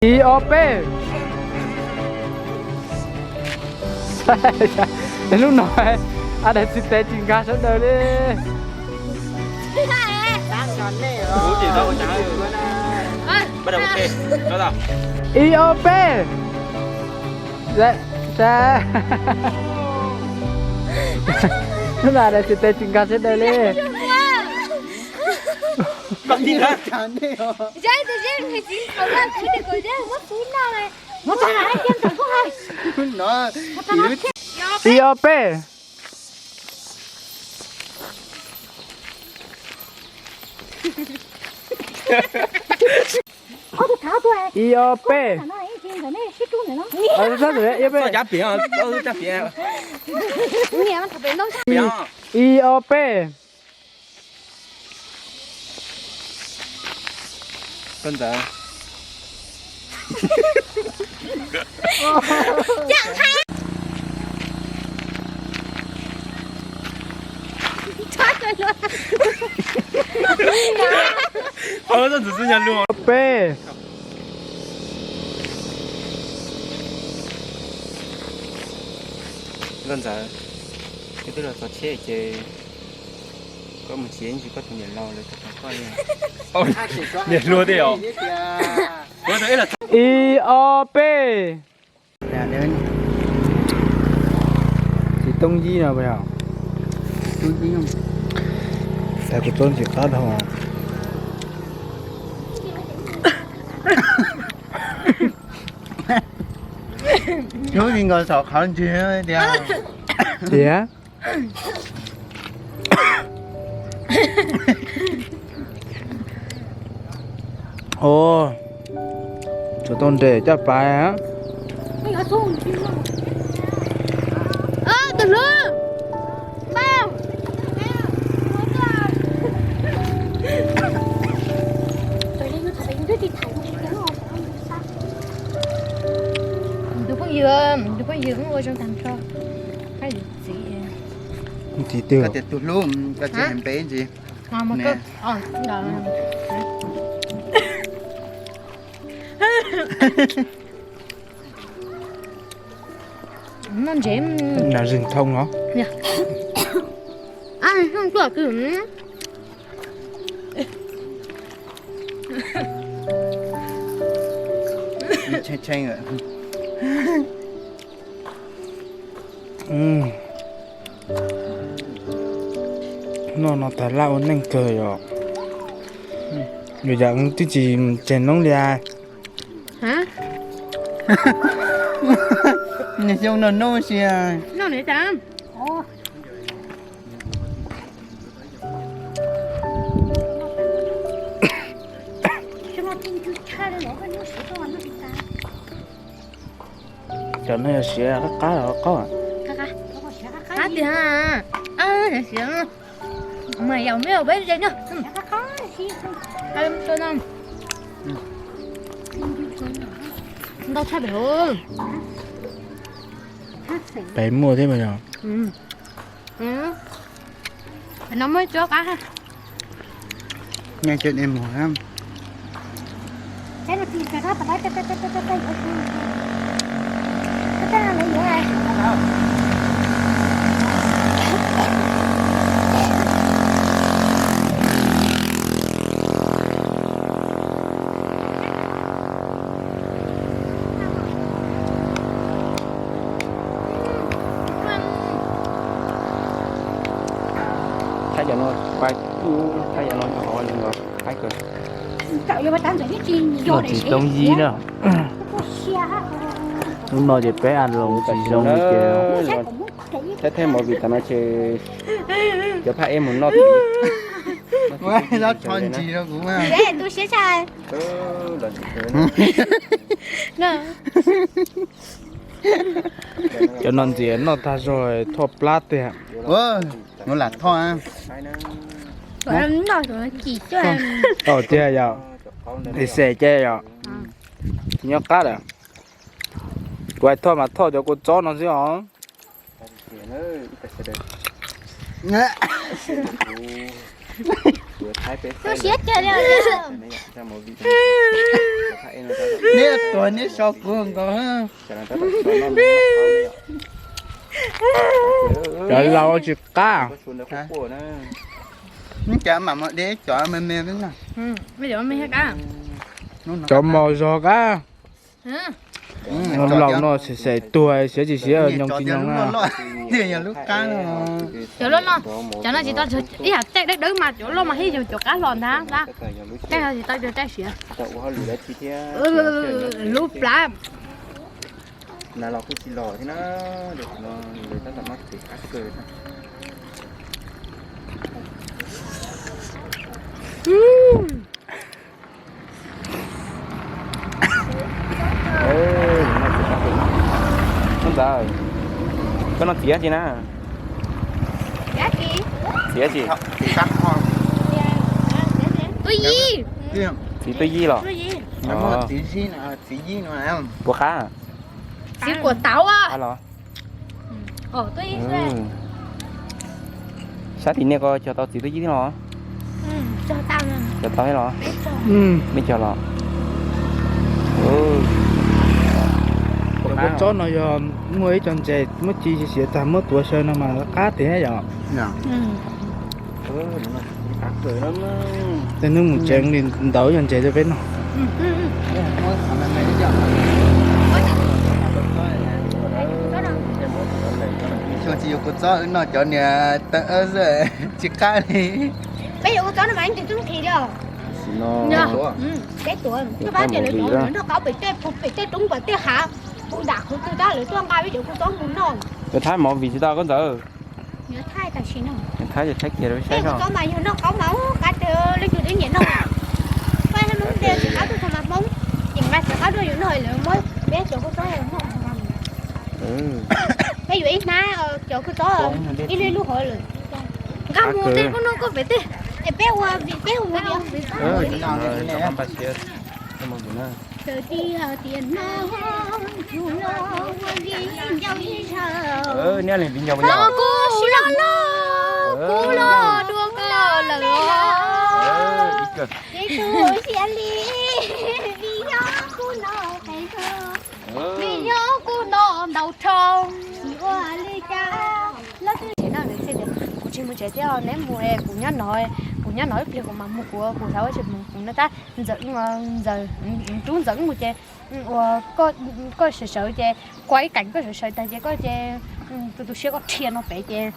Ib ob peb. Lub no a dais tsis tes tsis nkag sawv daws li. Ib ob peb. Lub no a dais tsis tes tsis nkag sawv daws li. Ib ob peb. Ib ob peb. Ib ob peb. Peb. Nkauj Ntxawm, koj twb los txog tsheb ces koj mus tsev ntsis, koj tus niam laus lawv tsis tau koj li. Niam hluas thiab os. Ib ob peb. Txiv Tooj Yib no puas yog? Txiv Tooj Yib qab dhau. Lub me nkaus saum qhov ntsis tias. Tias. Ua, tshuav tau nres coj pais. Tus phooj ywg, tus phooj ywg ua zoo tag nrho. Txiv, txiv twg? Koj tias tus hlub, koj tsis hais npe ntsis. Noj ntsev. Nas zws thoo os. Noj no tas laj ua neej kawg yom. Yus yam twb tsis tseg noob li. Niag xyoo no noob si. Cov no yog siav qab qab los qaub? Qab tiag. Siav mas yaum me peb ze nyob. Ntau tshaj pem. Pem muaj thiab mas yog. No muaj ib tsob qab. Nyob cov niag muag. Thaij cov no, thaij cov no, thaij kawg. Txiv Tooj Yib na. Lub no ces peb a loos tsis zoo li ces. Thaij thaij movie tas no ces cov phaj ej mus noj. Tso ntsis rau kuv. Cov no ntxias noj tag zog thoj plab tiag. Ua, lam thoj. Tom tiag yom. Xes ces yom. Tsis nyob qab lawm. Kuv hais thoj mas thoj cov kua txob no xwb os. Tus siab kiag li. Neb tuag neb so kuv nkaus. Cov laus tsis qab. Neb cov mam mus de cov me me. Cov mos zog qab. Laus no xem xem tuag siav tsis siav nyoos tsis nyoos na. Cov loj no, cov no tsis tau, ib yam caij dawb dawb mas cov loj mas hib yug cov qab hlo ntag. Caij no tsis tau caij siav. Lub plab. Ntxawm, koj no txiv dab tsi na? Txiv dab tsi? Txiv Tub Yij los? Puas qab? Txiv Kuam Tauv los? Sab tim nej ko cog tau txiv Tub Yij los? Cog tau thiab los? Peb cog los? Cov kua txob no yog muaj ib co ntses muab ci siav tag muab tuav xyaw no mas qab tiag yom. Tej hnub mus tsev li ntawd yog ntses rau peb noj. Xyoo tsis yuav kua txob wb noj cov niag tawv wb xwb, tsis qab li. Peb yuav kua txob no mas yeej tsis tub nqhis li os. Peb tuav, peb tuav, peb tuav, noj qaub pem tej, pem tej roob pem tej hav, mus nram qhov twg tab lawv tuaj nqa peb cov kua txob mus noj. Yuav thaij mov vim tsis tau koj ntxawm. Yuav thaij tam sim no. Thaij, thaij kiag rau peb saib. Kua txob mas yog noj qaub mas qab tiag, leej twg twb nyiam noj. Peb Hmoob tej tsis qab tuaj thaum mas Hmoob ces nqa tsis qab tuaj yuav noj lawv muab peb cov kua txob noj. Peb yuav ib hnab cov kua txob ib lub ib lub hov lawm. Nqa mus tej koj noj koj pem tej. Es peb ua vim peb ua vim. Los kuv los los, kuv los dua koj lawm. Ces tus siab li, vim yog kuv no, vim yog kuv no ntau rau, tsis ua li cas. Los twb tsev no, kuv tsis mus tsev thiab, neb mus, kuv nyob no, kuv nyob no ib pliag kuv mam mus, kuv, kuv xav ua tsis mus, kuv no tab ntxawm, ntxawm, rub ntxawm mus ces ua koj sawv sawv ces, koj ib kaim koj sawv sawv tag ces koj ces, tus, tus siab koj rhia no pem ces,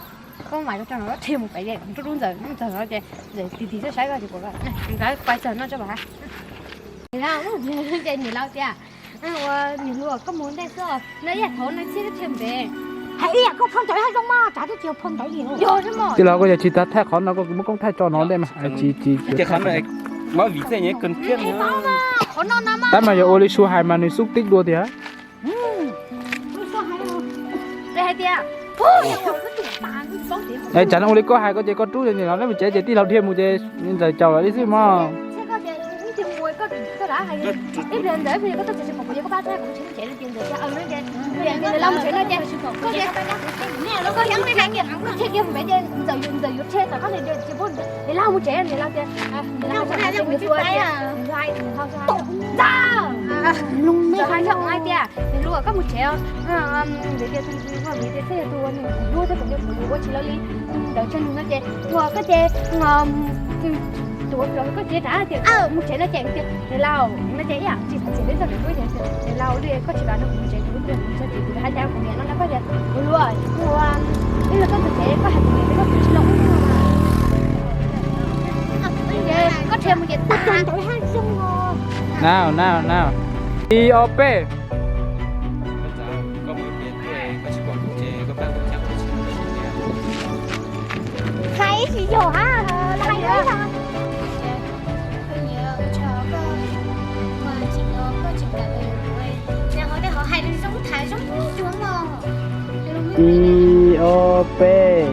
koj mam coj no rhia mus pem ces rub rub ntxawm, ntxawm no ces ntxawm tig tig xwb saib koj ces kuv, kuv pais txog no tso vam. Ces niam laus tias, ua niam hluas koj mus ntej xwb, no ib yam thov no txhiab rhia mus pem. Hais ib yam koj phau ntawv haj zoo mas, tsam twb tsis yog phau ntawv li. Tij laug koj yog tsis tau thaij qhov no koj muab koob thaij tso no ntej mas. Tab mas yog ua li Su hais mas nws xub tib dua tiag. Tsam no ua li koj hais ko ces koj rub niam laus neb mus tsev ces tij laug dhia mus ces ntxawm caum lawm li xwb mog. Tias, niam hluas koj mus tsev os. Vim tias tus, vim tias txhia tus ua nws ua tib qhov ua tsis lawv li ntawd tseg nws no ces ua koj ces tuav los koj txiv rov tias mus tsev no ces tias niam laus no ces ib yam tsis txhob txwm peb txoj kev hlub ces niam laus li koj tsis kam no kuv mus tsev kuv hlub kuv txhob txwm kuv hais tias kuv niam no no koj tias kuv hluas ua ib los koj mus tsev koj hais kuv niam koj tsis los ua. Koj rhia mus ces tag ntawd haj zoo os. Nau nau nau. Ib ob peb. Hais ib tsis yog ha, hais ib Ib ob peb.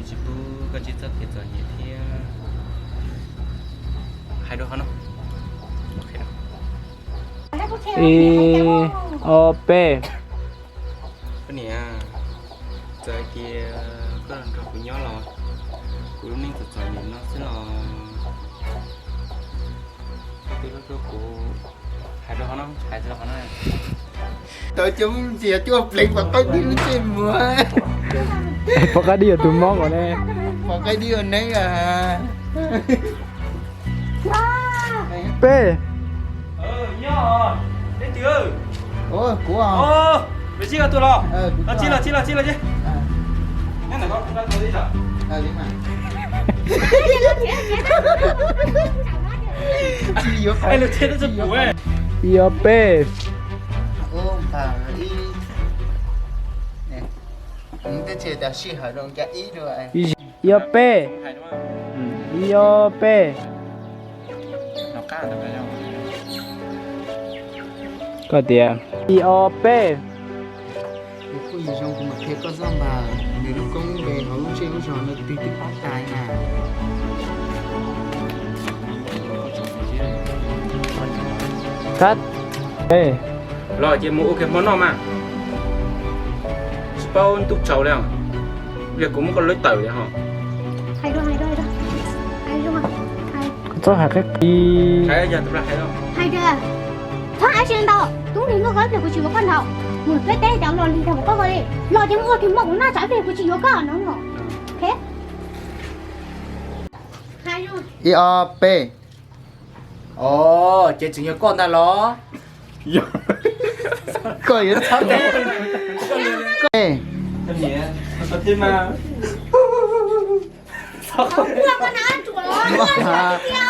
Tsis pub koj ntsib txoj kev txom nyem thiab. Hais dua qhov no. Ib, ob, peb. Koj niam, txawm hais tias koj los nrog kuv nyob los kuv lub neej txom txom nyem no xwb los koj twb hlub hlub kuv. Hais rau qhov no, hais rau qhov no. Tawv cov ntxias cuaj pleev pom qaib dib lub ntsej muag. Pom qaib dib yuav tus mob os ne. Pom qaib dib ua neeb a. Peb. Kuv, ib ob peb. Ib ob peb. Ib ob peb. Koj tias ib ob peb. Kuv phooj ywg zoo, kuv mam qhia koj zaj npawb, nws lub koob npe hauv lub zej lub zos no twg twb paub tag na. Kab. Los ces mus ua kiag hmo noj mas. Tsis paub ntuj tsaus li os. Li kuv muab koj lawv tawm li ho. Txhob hais qib qis. Tub nrig muaj koj ib pliag kuv tsis yuav koj nrog. Mus peb teb cov los lig tag kuv koj li. Los ces mus ua kiag hmo kuv noj tsam ib pliag kuv tsis yuav koj no. Ib ob peb. Os, ces tseem yog koj ntag los? Koj yuav txhob.